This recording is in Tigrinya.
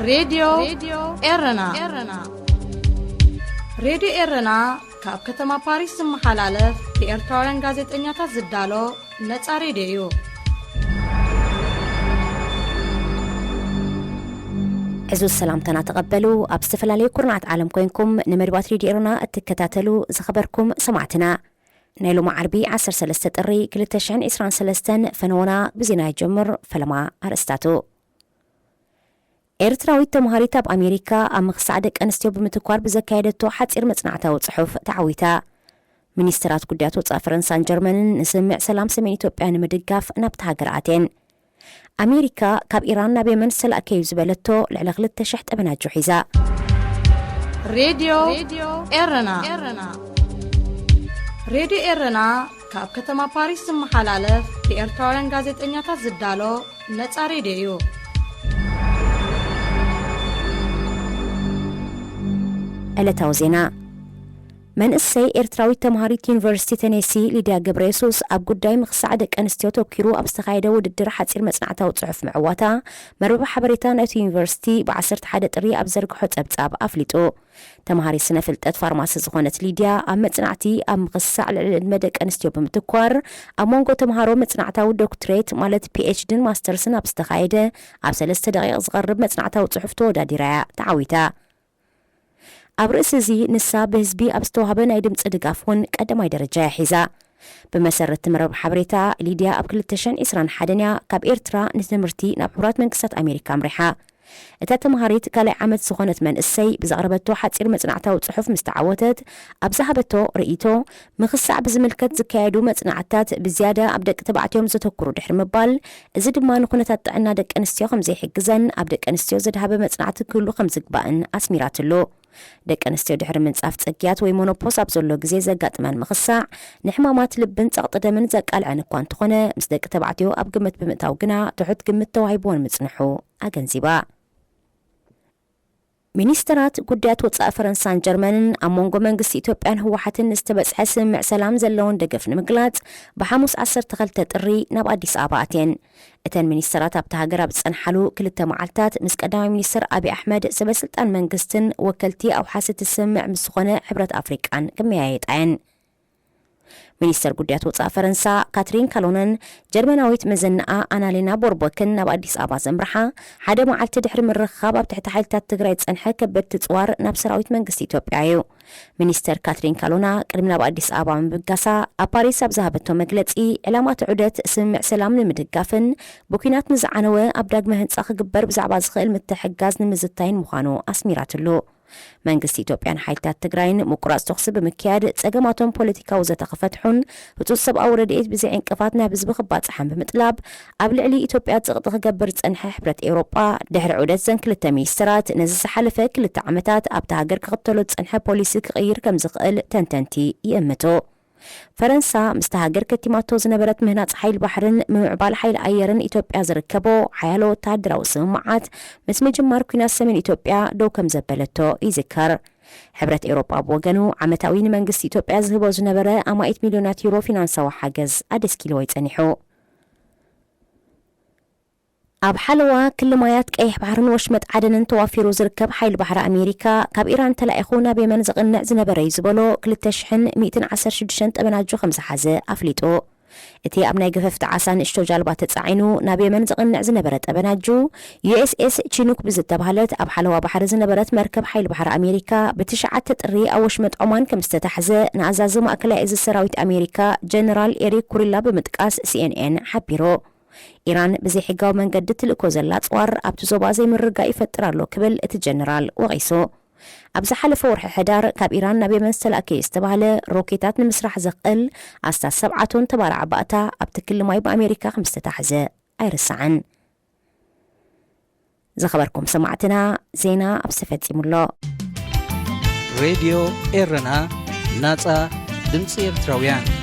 ሬድዮ ኤረና። ሬድዮ ኤረና ካብ ከተማ ፓሪስ ዝመሓላለፍ ብኤርትራውያን ጋዜጠኛታት ዝዳሎ ነጻ ሬድዮ እዩ። ዕዙዝ ሰላምታና ተቐበሉ። ኣብ ዝተፈላለዩ ኩርናዓት ዓለም ኮይንኩም ንመድባት ሬድዮ ኤረና እትከታተሉ ዝኸበርኩም ሰማዕትና፣ ናይ ሎሚ ዓርቢ ዓሰርተ ሰለስተ ጥሪ ክልተ ሽሕን ዕስራን ሰለስተን ፈነወና ብዜና ይጀምር። ፈለማ ኣርእስታቱ። ኤርትራዊት ተምሃሪት ኣብ ኣሜሪካ ኣብ ምኽሳዕ ደቂ ኣንስትዮ ብምትኳር ብዘካየደቶ ሓጺር መጽናዕታዊ ጽሑፍ ተዓዊታ። ሚኒስትራት ጉዳያት ወጻኢ ፈረንሳን ጀርመንን ንስምምዕ ሰላም ሰሜን ኢትዮጵያ ንምድጋፍ ናብታ ሃገር ኣትየን። ኣሜሪካ ካብ ኢራን ናብ የመን ዝተላእከዩ ዝበለቶ ልዕሊ ክልተ ሽሕ ጠበናጆ ሒዛ። ሬድዮ ኤረና። ሬድዮ ኤረና ካብ ከተማ ፓሪስ ዝመሓላለፍ ብኤርትራውያን ጋዜጠኛታት ዝዳሎ ነጻ ሬድዮ እዩ። ዕለታዊ ዜና። መንእሰይ ኤርትራዊት ተምሃሪት ዩኒቨርሲቲ ተኔሲ ሊድያ ገብረየሱስ ኣብ ጉዳይ ምኽሳዕ ደቂ ኣንስትዮ ተኪሩ ኣብ ዝተኻየደ ውድድር ሓጺር መጽናዕታዊ ጽሑፍ ምዕዋታ መርበብ ሓበሬታ ናይቲ ዩኒቨርሲቲ ብ ዓሰርተ ሓደ ጥሪ ኣብ ዘርግሖ ጸብጻብ ኣፍሊጡ። ተምሃሪት ስነ ፍልጠት ፋርማሲ ዝኾነት ሊድያ ኣብ መጽናዕቲ ኣብ ምኽሳዕ ልዕሊ ዕድመ ደቂ ኣንስትዮ ብምትኳር ኣብ መንጎ ተምሃሮ መጽናዕታዊ ዶክትሬት ማለት ፒኤችዲን ማስተርስን ኣብ ዝተኻየደ ኣብ ሰለስተ ደቂቕ ዝቐርብ መጽናዕታዊ ጽሑፍ ተወዳዲራ እያ ተዓዊታ። ኣብ ርእሲ እዚ ንሳ ብህዝቢ ኣብ ዝተዋህበ ናይ ድምጺ ድጋፍ እውን ቀዳማይ ደረጃ እያ ሒዛ። ብመሰረት እቲ መርበብ ሓበሬታ ሊድያ ኣብ ክልተ ሽሕን ዕስራን ሓደን እያ ካብ ኤርትራ ንትምህርቲ ናብ ሕቡራት መንግስታት ኣሜሪካ ኣምሪሓ። እታ ተምሃሪት ካልኣይ ዓመት ዝኾነት መንእሰይ ብዘቕረበቶ ሓጺር መጽናዕታዊ ጽሑፍ ምስ ተዓወተት ኣብ ዝሃበቶ ርእይቶ ምኽሳዕ ብዝምልከት ዝካየዱ መጽናዕትታት ብዝያዳ ኣብ ደቂ ተባዕትዮም ዘተኩሩ ድሕሪ ምባል እዚ ድማ ንኩነታት ጥዕና ደቂ ኣንስትዮ ከም ዘይሕግዘን ኣብ ደቂ ኣንስትዮ ዘድሃበ መጽናዕቲ ክህሉ ከም ዝግባእን ኣስሚራትሉ። ደቂ ኣንስትዮ ድሕሪ ምንጻፍ ጽግያት ወይ ሞኖፖስ ኣብ ዘሎ ግዜ ዘጋጥመን ምኽሳዕ ንሕማማት ልብን ጸቕጢ ደምን ዘቃልዐን እኳ እንተኾነ ምስ ደቂ ተባዕትዮ ኣብ ግምት ብምእታው ግና ትሑት ግምት ተዋሂብዎን ምጽንሑ ኣገንዚባ። ሚኒስትራት ጉዳያት ወጻኢ ፈረንሳን ጀርመንን ኣብ መንጎ መንግስቲ ኢትዮጵያን ህወሓትን ንዝተበጽሐ ስምምዕ ሰላም ዘለውን ደገፍ ንምግላጽ ብሓሙስ ዓሰርተ ክልተ ጥሪ ናብ ኣዲስ ኣበባ ኣትየን። እተን ሚኒስትራት ኣብታ ሃገር ኣብ ዝጸንሓሉ ክልተ መዓልታት ምስ ቀዳማይ ሚኒስትር ኣብይ ኣሕመድ፣ ሰበ ስልጣን መንግስትን ወከልቲ ኣውሓስቲ ስምምዕ ምስ ዝኾነ ሕብረት ኣፍሪቃን ክመያየጣ እየን። ሚኒስተር ጉዳያት ወጻኢ ፈረንሳ ካትሪን ካሎነን ጀርመናዊት መዘናኣ ኣናሌና ቦርቦክን ናብ ኣዲስ ኣበባ ዘምርሓ ሓደ መዓልቲ ድሕሪ ምርኽኻብ ኣብ ትሕቲ ሓይልታት ትግራይ ዝጸንሐ ከበድቲ ጽዋር ናብ ሰራዊት መንግስቲ ኢትዮጵያ እዩ። ሚኒስተር ካትሪን ካሎና ቅድሚ ናብ ኣዲስ ኣበባ ምብጋሳ ኣብ ፓሪስ ኣብ ዝሃበቶ መግለጺ ዕላማ እቲ ዑደት ስምምዕ ሰላም ንምድጋፍን ብኲናት ንዝዓነወ ኣብ ዳግመ ህንጻ ክግበር ብዛዕባ ዝኽእል ምትሕግጋዝ ንምዝታይን ምዃኑ ኣስሚራትሉ። መንግስቲ ኢትዮጵያን ሓይልታት ትግራይን ምቁራጽ ተኹሲ ብምክያድ ጸገማቶም ፖለቲካዊ ዘተ ክፈትሑን ህጹጽ ሰብኣዊ ረድኤት ብዘይ ዕንቅፋት ናብ ህዝቢ ክባጽሓን ብምጥላብ ኣብ ልዕሊ ኢትዮጵያ ጽቕጢ ክገብር ዝጸንሐ ሕብረት ኤውሮጳ ድሕሪ ዑደት ዘን ክልተ ሚኒስትራት ነዚ ዝሓለፈ ክልተ ዓመታት ኣብታ ሃገር ክኽተሎ ዝጸንሐ ፖሊሲ ክቕይር ከም ዝኽእል ተንተንቲ ይእምቱ። ፈረንሳ ምስታ ሃገር ከቲማቶ ዝነበረት ምህናጽ ሓይሊ ባሕርን ምምዕባል ሓይሊ ኣየርን ኢትዮጵያ ዝርከቦ ሓያሎ ወተሃደራዊ ስምምዓት ምስ ምጅማር ኲናት ሰሜን ኢትዮጵያ ደው ከም ዘበለቶ ይዝከር። ሕብረት ኤውሮጳ ብወገኑ ዓመታዊ ንመንግስቲ ኢትዮጵያ ዝህቦ ዝነበረ ኣማኢት ሚልዮናት ዩሮ ፊናንሳዊ ሓገዝ ኣደስኪልዎ ይጸኒሑ። ኣብ ሓለዋ ክሊ ማያት ቀይሕ ባሕርን ወሽመጥ ዓደንን ተዋፊሩ ዝርከብ ሓይሊ ባሕሪ ኣሜሪካ ካብ ኢራን ተላኢኹ ናብ የመን ዘቕንዕ ዝነበረ እዩ ዝበሎ ክልተ ሽሕን ሚእትን ዓሰርተ ሽዱሽተን ጠበናጁ ከም ዝሓዘ ኣፍሊጡ። እቲ ኣብ ናይ ገፈፍቲ ዓሳ ንእሽቶ ጃልባ ተጻዒኑ ናብ የመን ዘቕንዕ ዝነበረ ጠበናጁ ዩ ኤስ ኤስ ቺኑክ ብዝተባህለት ኣብ ሓለዋ ባሕሪ ዝነበረት መርከብ ሓይሊ ባሕሪ ኣሜሪካ ብትሽዓተ ጥሪ ኣብ ወሽመጥ ዖማን ከም ዝተታሕዘ ንኣዛዚ ማእከላይ እዚ ሰራዊት ኣሜሪካ ጀነራል ኤሪክ ኩሪላ ብምጥቃስ ሲ ኤን ኤን ሓቢሩ። ኢራን ብዘይሕጋዊ መንገዲ ትልእኮ ዘላ ኣጽዋር ኣብቲ ዞባ ዘይምርግጋእ ይፈጥር ኣሎ ክብል እቲ ጀነራል ወቒሱ። ኣብ ዝሓለፈ ወርሒ ሕዳር ካብ ኢራን ናብ የመን ዝተላእከ ዝተባህለ ሮኬታት ንምስራሕ ዘኽእል ኣስታት ሰብዓ ቶን ተባራዕ ባእታ ኣብቲ ክሊ ማይ ብኣሜሪካ ከም ዝተታሕዘ ኣይርሳዕን። ዝኸበርኩም ሰማዕትና፣ ዜና ኣብዚ ተፈጺሙ ኣሎ። ሬድዮ ኤረና፣ ናጻ ድምጺ ኤርትራውያን።